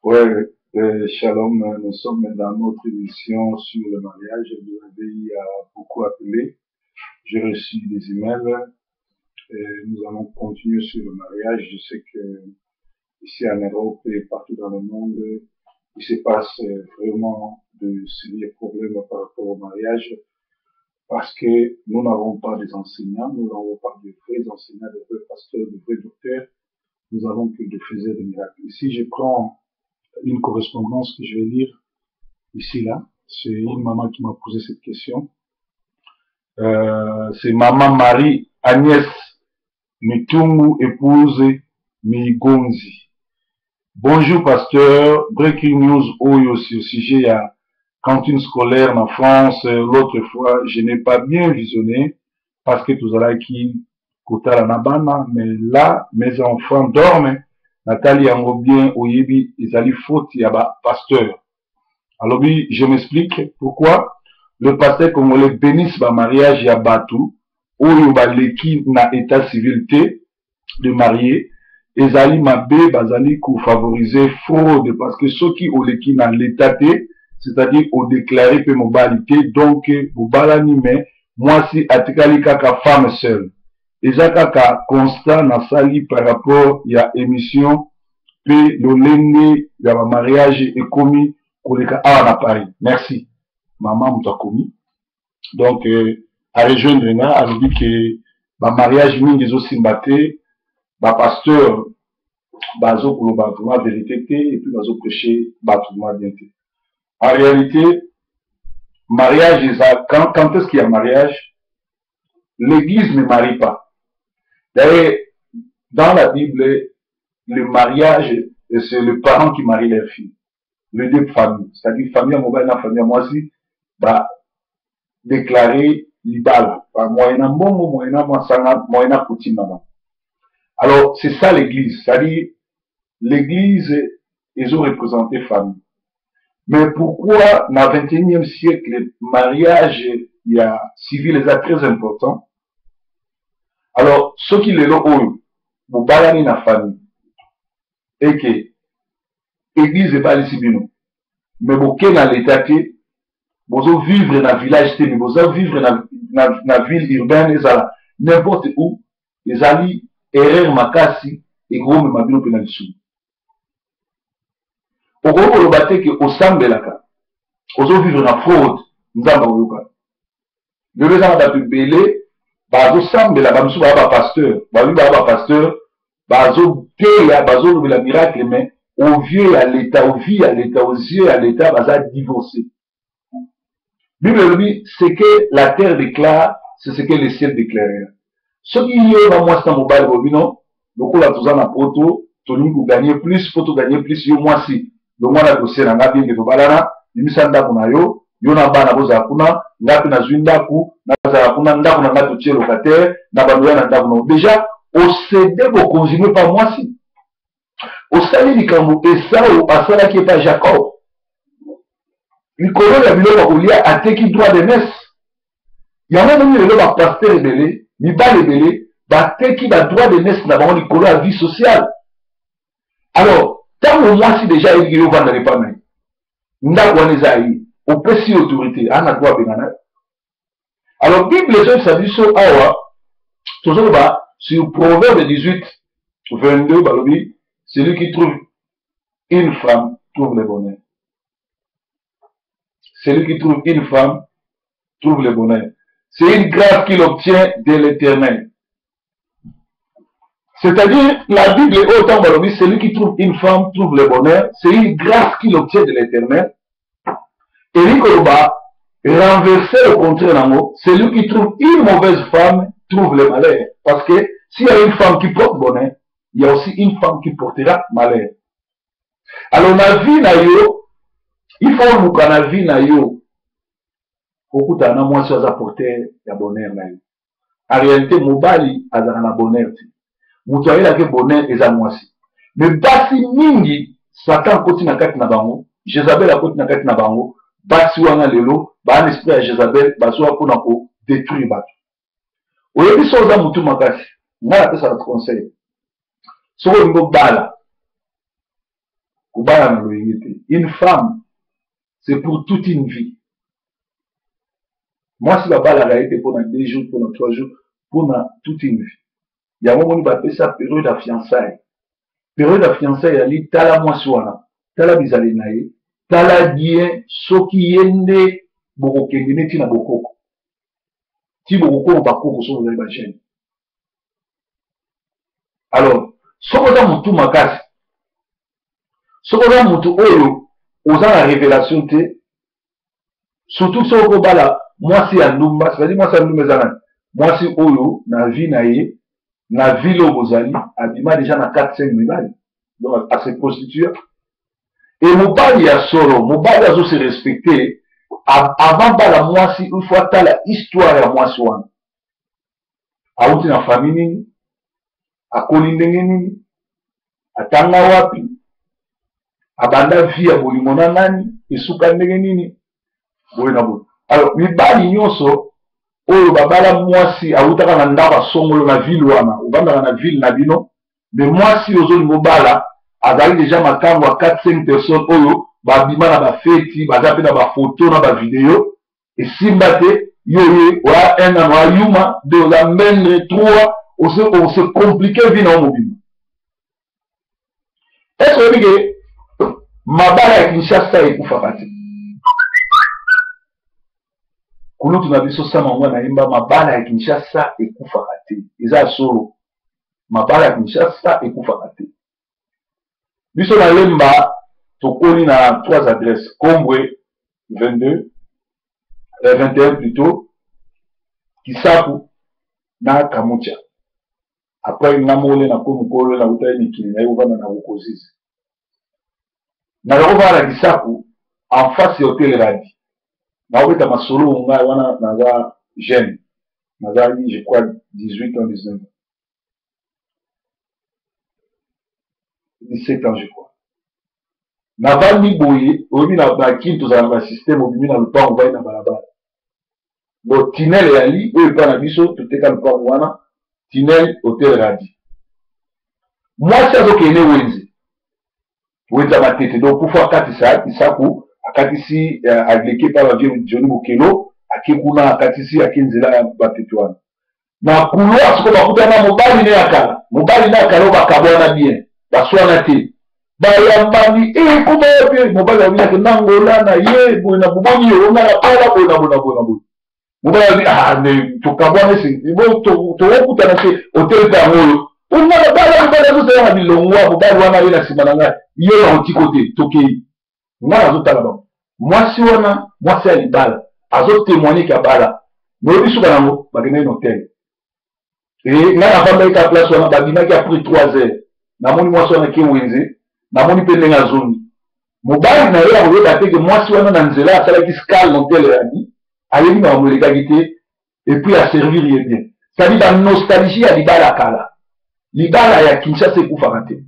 Ouais, shalom, nous sommes dans notre émission sur le mariage. Vous avez beaucoup appelé. J'ai reçu des emails. Et nous allons continuer sur le mariage. Je sais que ici en Europe et partout dans le monde, il se passe vraiment de sérieux problèmes par rapport au mariage parce que nous n'avons pas des enseignants, nous n'avons pas de vrais enseignants, de vrais pasteurs, de vrais docteurs. Nous avons que des faiseurs de miracles. Ici, je prends une correspondance que je vais lire ici, là. C'est une maman qui m'a posé cette question. C'est maman Marie Agnès Mitungu, épouse Migonzi. Bonjour pasteur, breaking news oyo sur sujet ya cantine scolaire en France. L'autre fois, je n'ai pas bien visionné parce que tozalaki kotala na bana, mais là mes enfants dorment. Natali yango bien, oyebi ezali faute ya ba pasteur. Alobi, je m'explique pourquoi le pasteur congolais bénisse ba mariage ya batu oyo baleki na état civil te de marier. Ezali mabe, bazali kofavoriser fraude parce que soki oleki na l'état te, c'est-à-dire odéclaré pe mobali te, donc bobalani mais mwasi atikali kaka femme seule. Eza kaka constat nasali par rapport ya émission pe lolenge ya ba mariage ekomi koleka awa na Paris. Merci. Mama moto akomi. Donc a rejoindre nga, alobi ke ba mariage mingi ezosimba te, ba pasteur bazo koloba vraiment vérité te et puis bazo prêcher bato vraiment bien te. En réalité, mariage eza quand est-ce qu'il y a mariage? L'église ne marie pas. D'ailleurs, dans la Bible, le mariage, c'est le parent qui marie leur fille. Les deux familles, c'est-à-dire famille à mobali na famille à mwasi, ba déclarer libala, ba moyena mbongo, moyena masanga, moyena coutume na bango. Alors, c'est ça l'église, c'est-à-dire l'église, ils ont représenté famille. Mais pourquoi, dans le 21e siècle, le mariage il y a civil est très important? Alors, ceux qui le l'ont, bobalani na famille, et que église ebalisi bino, mais boke na l'état te, bozo vivre na village te, mais bozo vivre na ville urbaine, ezala n'importe où, ezali erreur makasi ekomema bino pe na lisumu. Okoki koloba te ke osambelaka, ozo vivre na fraude, Nzambe akoyoka. Lelo eza na bato ebele bazosambela, ba misusu baya ba pasteur, ba baya ba pasteur, bazoteya, bazolobela miracle, mais au vieux ya l'état, au vie ya l'état, aux yeux ya l'état, baza divorcé. Bible elobi, ce que la terre déclare, c'est ce que le ciel déclarera. Soki yo na mwasi na mobali bolobi non, lokola toza na poto, tolingi kogagner plus, po togagner plus, yo mwasi, longwa na dossier na nga, bien que tobalana, bimisa ndako na yo, yo na bana bozala kuna, nga pe nazwi ndako, nazala kuna, ndako na nga totie locataire, na bando ya na ndako na yo. Déjà, osede bokonzi no epa mwasi. Osali likambo Esau asalaki epa Jacob. Likolo ya biloko ya kolia ateki droit de messe. Yango moni lelo ba pasteur ebele, mibali ebele bateki ba droit de messe na bango likolo ya vie sociale. Alors, tango mwasi déjà ayebi yo vanda epa na ye, ndako wana eza ye, opesi ye autorité, ana droit abengana yo. Alors Bible ezoyebisa biso awa, tozoloba sur Proverbe 18, 22, balobi, celui qui trouve une femme trouve le bonheur. Celui qui trouve une femme trouve le bonheur. C'est une grâce qu'il obtient de l'Éternel. C'est-à-dire, la Bible est autant balobi, celui qui trouve une femme trouve le bonheur, c'est une grâce qu'il obtient de l'Éternel. Et Nikoloba, renverser au contraire, nango, celui qui trouve une mauvaise femme trouve le malheur. Parce que s'il y a une femme qui porte bonheur, il y a aussi une femme qui portera malheur. Alors, na vie na yo, il faut luka na vie na yo. Okuta na mwasi aza porteur ya bonheur na yo. En réalité, mobali azala na bonheur te. Moto ayelaki bonheur eza mwasi. Mais basi mingi, Satan akoti na kati na bango, Jézabel akoti na kati na bango, basi wana lelo, ba na esprit ya Jézabel, bazwa mpona ko détruire bato. Oyebi so oza mutu makasi, nga napesaka conseil. Soki olingi obala, Kobala na loyenge te. Une femme, c'est pour toute une vie. Mwasi babalaka ye te mpona 2 jours, mpona 3 jours, mpona toute une vie. Yango moni bapesa période ya fiançailles. Période ya fiançailles yali tala mwasi wana, tala bizaleli na ye, tala bien soki ye nde bokokende neti na bokoko. Ti bokokoma bakoko soki bozali ba jeune. Alors, soki oza mutu makasi, soki oza mutu oyo oza na révélation te, surtout soki okobala mwasi ya ndumba, c'est-à-dire mwasi ya ndumba eza nani? Mwasi oyo na vie na ye, na ville oyo bozali, abima déjà na 4-5 mibali, donc a se prostitue. Et mobali ya solo, mobali azo se respecter, avant bala mwasi, il faut atala histoire ya mwasi wana. Auti na famille nini, akoli ndenge nini, atanga wapi, abanda vie ya bolingo na nani, esuka ndenge nini, boye na boye. Alors mibali nyonso oyo babala mwasi awutaka na ndako ya songolo na ville wana, ovandaka na ville na bino, mais mwasi ozolinga obala azali deja makango ya 4-5 personnes oyo babima na bafeti, baza pe na bafoto na bavideo, esimba te, yo ye oya un an oya yuma, deux oza mendre, trois ose compliqué vie na yo mobimba. Est-ce que oyebi ke mabala ya Kinshasa ekufaka te? Kulutu na biso Sama Ngwana ayemba mabala ya Kinshasa ekufaka te. Eza ya solo. Mabala ya Kinshasa ekufaka te. Biso na Lemba tokoli na 3 adresses, Kombwe 22, 21 plutôt, Kisaku na Kamucha. Après nga moko na komi mokolo na utali mikili na ye kovanda na Rukozizi. Na kovanda na Kisaku en face ya Hotel Radi. Na kobeta masolo ngai wana naza jeune. Nazali je crois 18 ans, 19 ans. 17 ans je crois. Navandi boye, oyebi na ba kin tozala na ba système, obimi na lopango ovandi na balabala. Bon, tunnel eyali oyo epai na biso toteka lopango wana, tunnel Hotel Radi. Mwasi azokende wenze, wenze ya Matete, donc kufa akatisa Kisaku, akatisi aleki epai ba vieux Johnny Bokelo, ake kuna akatisi ake nzela ya Matete wana. Na couloir sikoyo bakutana na mobali ne ya kala, mobali ne ya kala oyo bakabwana bien, baswana te, bayambani, koma wapi? Mobali alobi nake na Angola na ye boye na boboni yo nga na bala boye na boye na boye na boye. Mobali alobi, ah, ne tokabwana ese, bo, tokokutana te, hotel mpe yango oyo. Nga na bala, mobali azosala na bilongwa, mobali wana ye na nsima na ngai, ye na otiko te, tokei. Nga nazotala bango. Mwasi wana, mwasi ya libala, azo témoigner ke abala. Boyebi suka nango, bakendaki na hotel. E nga navandaki ka place wana, babimaki après 3 heures. Namoni mwasi wana ke wenze, namoni mpe ndenge azongi. Mobali na ye akoyeba te ke mwasi wana na nzela asalaki scale na hotel Radi, ayebi makambo elekaki te, et puis a servir ye bien. C'est-à-dire ba nostalgie ya libala kala. Libala ya Kinshasa ekufaka te.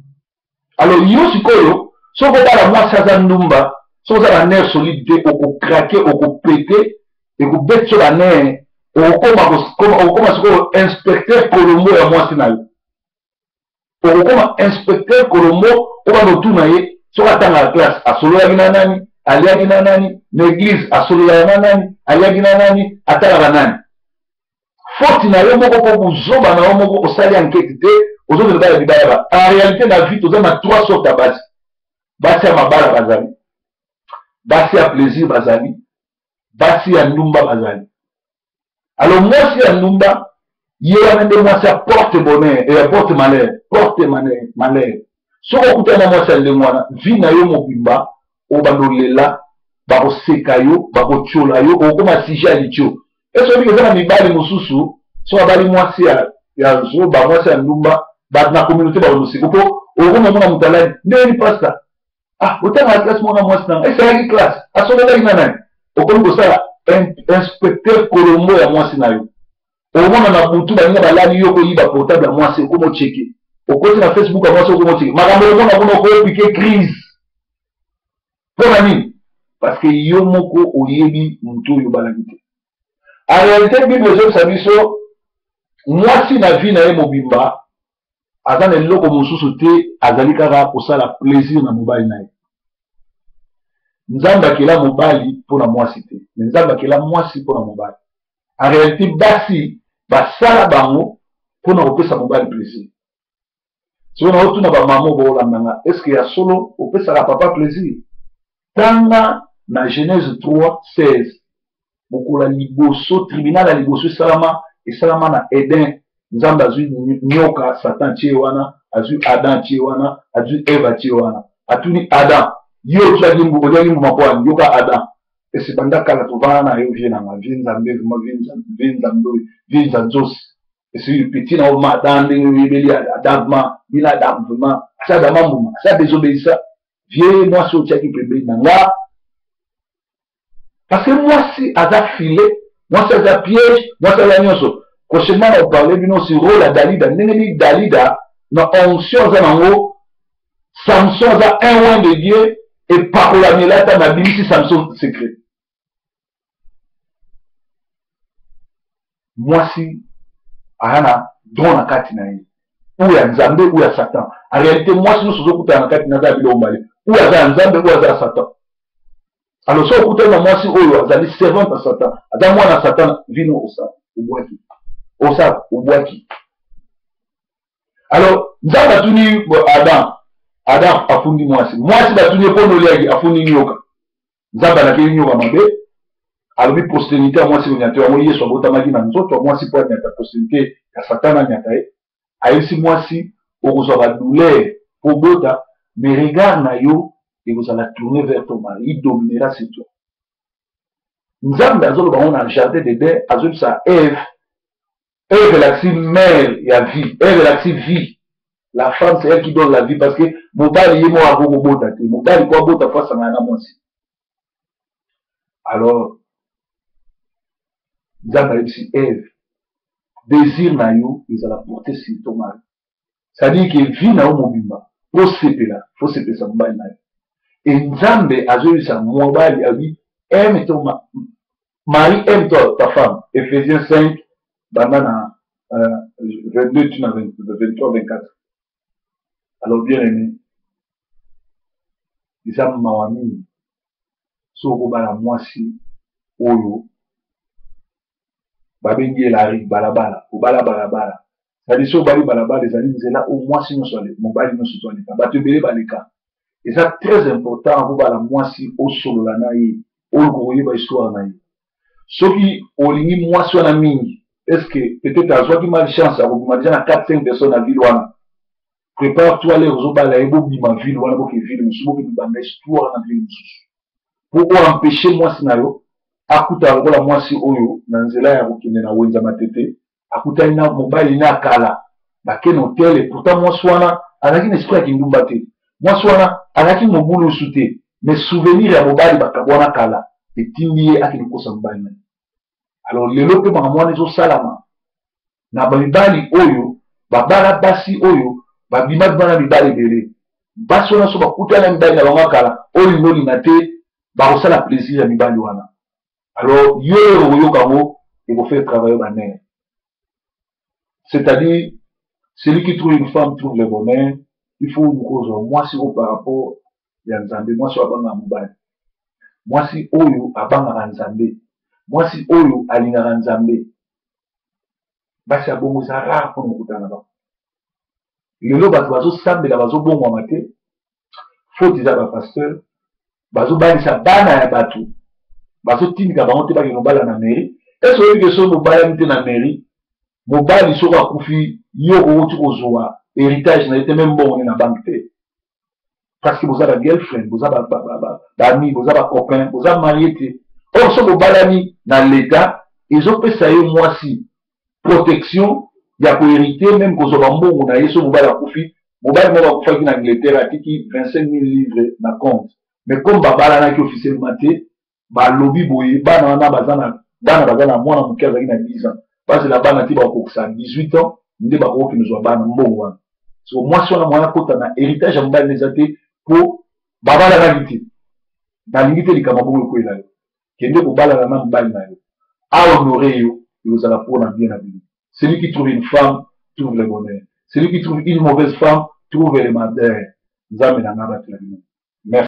Alors yo sikoyo soki obala mwasi aza ndumba, soki oza na nerf solide te, okokrake, okopete, ekobeti so ba nerf, okokoma sikoyo inspecteur Colombo ya mwasi na yo. Okokoma inspecteur Colombo, obanda otuna ye soki atangaka classe, asololaki na nani, aliaki na nani, na église asololaka na nani, aliaki na nani, atalaka nani. Faute na yo moko po buzoba na yo moko osali enquête te, ozokende bala libala ba. En réalité na vie toza na 3 sortes ya basi. Basi ya mabala bazali, basi ya plaisir bazali, basi ya ndumba bazali. Alors mwasi ya ndumba ye wana nde mwasi ya porte bonheur et ya porte malheur, porte malheur. Soki okutana na mwasi ya ndenge wana, vie na yo mobimba obanda olela, bakoseka yo, bakotiola yo, okokoma sujet ya litio. Est-ce que eza na mibali mosusu soki abali mwasi ya zoba, mwasi ya ndumba, bato na communauté bakoseka po okoma mona moto alali ndenge ni pasta, ah, otanga classe mona mwasi nanga esalaki classe, asololaki na nani? Okomi kosala inspecteur Colombo ya mwasi na yo. Omona na butu baninga balali yo koyiba portable ya mwasi, okomi ocheke, okoti na Facebook ya mwasi, okomi ocheke makambo omona kuna, okopike crise. Mpona nini? Parce que yo moko oyebi motu oyo obalaki te. En réalité Bible ezobisa biso mwasi na vie na ye mobimba aza na eloko mosusu te, azali kaka kosala plaisir na mobali na ye. Nzambe akela mobali mpo na mwasi te, mais Nzambe akela mwasi mpo na mobali. En réalité basi basala bango mpo na kopesa mobali plaisir. Soki naotuna bamama boolanda nga, est ce que ya solo opesaka papa plaisir? Tanga na Genèse 3 16, mokolo ya liboso, tribunal ya liboso esalama, esalama na Eden. Nzambe azwi nyoka Satan atie wana, azwi Adam atie wana, azwi Eve atie wana. Atuni Adam, yo otiaki mbu, oliaki mbuma mpo ani? Yoka Adam, esi banda kala tovanda na yo vie na nga, vie Nzambe vraiment, vie Nzambe oyo, vie Nzanzosi. Esi petit na yo ma Adam ndenge oyebeli Adam ma, bina Adam vraiment, asi Adam mbuma, asi adesobeisa vie mwasi otiaki pembeni na nga. Parce que mwasi aza filet, mwasi aza piège, mwasi aza nyonso. Prochainement na parler bino sur rôle ya Dalida, ndenge nini Dalida na onction aza nango. Samson aza un oint de Dieu, epakolami elata na bimisi Samson secret. Mwasi aza na don na kati na ye, ou ya Nzambe ou ya Satan. En réalité mwasi nyonso ozokutana na kati na aza ya biloko mibale, ou aza ya Nzambe ou aza ya Satan. Alors soki okutani na mwasi oyo azali servante ya Satan, aza mwana ya Satan, vino osala obwaki, osala obwaki. Alors Nzambe atuni Adam, Adam afundi mwasi, mwasi batuni ye mpo noliaki, afundi nyoka. Nzambe alakeli nyoka mabe, alobi postérité ya mwasi konyata yango. Yesu abotamaki na nzoto ya mwasi mpo anyata postérité ya Satan, anyata ye. Ayebisi mwasi okozwa ba douleur mpo obota, mais regard na yo ekozala tourné vers ton mari, il dominera sur toi. Nzambe azoloba yango na jardin d'Eden, azoyebisa Ève, Ève elakisi mère ya vie, Ève elakisi vie. La femme, c'est elle qui donne la vie, parce que mobali ye moko akoki kobota te. Mobali po abota fo asangana na mwasi. Alors Nzambe ayebisi Ève, désir na yo ezala porté sur ton mari. C'est-à-dire que vie na yo mobimba po sepela, fo sepelisa mobali na yo. Et Nzambe azoyebisa mobali, alobi aime ton mari, aime toi ta femme. Ephésiens 5 banda na 22 tu na 23 24. Alors bien aimé, eza mawa mingi soki okobala mwasi oyo babengi ye lari balabala, obala balabala. C'est-à-dire soki obali balabala, ezali nzela oyo mwasi nyonso aleka, mobali nyonso to aleka, bato ebele baleka. Eza très important akobala mwasi osolola na ye, oyo koyeba histoire na ye. Soki olingi mwasi wana mingi, est-ce que peut-être azwaki malchance ya kobima déjà na 4-5 personnes na ville wana? Prépare-toi lere ozobala ye, bobima ville wana, boke ville mosusu, boke bibanda histoire na ville mosusu, po oempêche mwasi na yo akutana lokola mwasi oyo na nzela ya kokende na wenza Matete, akutani na mobali na kala, bake na hotel. Et pourtant mwasi wana azalaki na esprit ya kindumba te, mwasi wana azalaki mobulusu te, mais souvenir ya mobali bakabwana kala etindi ye akende kokosa mobali na ye. Alors lelo mpe makambo wana ezosalama na bamibali oyo babala basi oyo babima bima na mibali ebele. Basi wana so bakutani na mibali na bango ya kala, oyo lingo olinga te, bakosala plaisir ya mibali wana. Alors yo oyo okoyoka yango ekofaire travailler ba nerfs. C'est-à-dire celui qui trouve une femme trouve le bonheur. Il faut kozwa mwasi oyo par rapport ya Nzambe, mwasi oyo abangaka mobali, mwasi oyo abangaka Nzambe, mwasi oyo alingaka Nzambe. Basi ya bongo eza rare mpona kokutana na bango. Lelo bato bazosambela bazobongwama te, faute eza ba pasteur bazobalisa bana ya bato, bazotindika bango te bakende kobala na mairie. Ese oyebi ke soki bobalani te na mairie, mobali soki akufi, yo okokoti kozwa héritage na ye te, meme mbongo ne na banque te, parce que boza ba girlfriend, boza ba ami, boza ba copain, boza marié te. Or soki bobalani na leta, ezopesa ye mwasi protection ya kohérite, meme kozwa bambongo na ye soki mobali akufi. Mobali moko akufaki na Angleterre, atiki 25 000 livres na compte, mais comme babalanaki officiellement te, balobi boye bana wana baza na bana, baza na mwana moke azalaki na 10 ans, bazela bana ti bakokokisa 18 ans nde bakokokende kozwa bana mbongo wana. So mwasi wana mwana akota na héritage ya mobali eza te, mpo babalanaki te. Nalingi te likambo bongo ekwela yo. Kende kobalana na mobali na yo, ahonore yo, ekozala mpona bien na bino. Celui qui trouve une femme trouve le bonheur, celui qui trouve une mauvaise femme trouve le malheur. Nzambe na nga batela bino.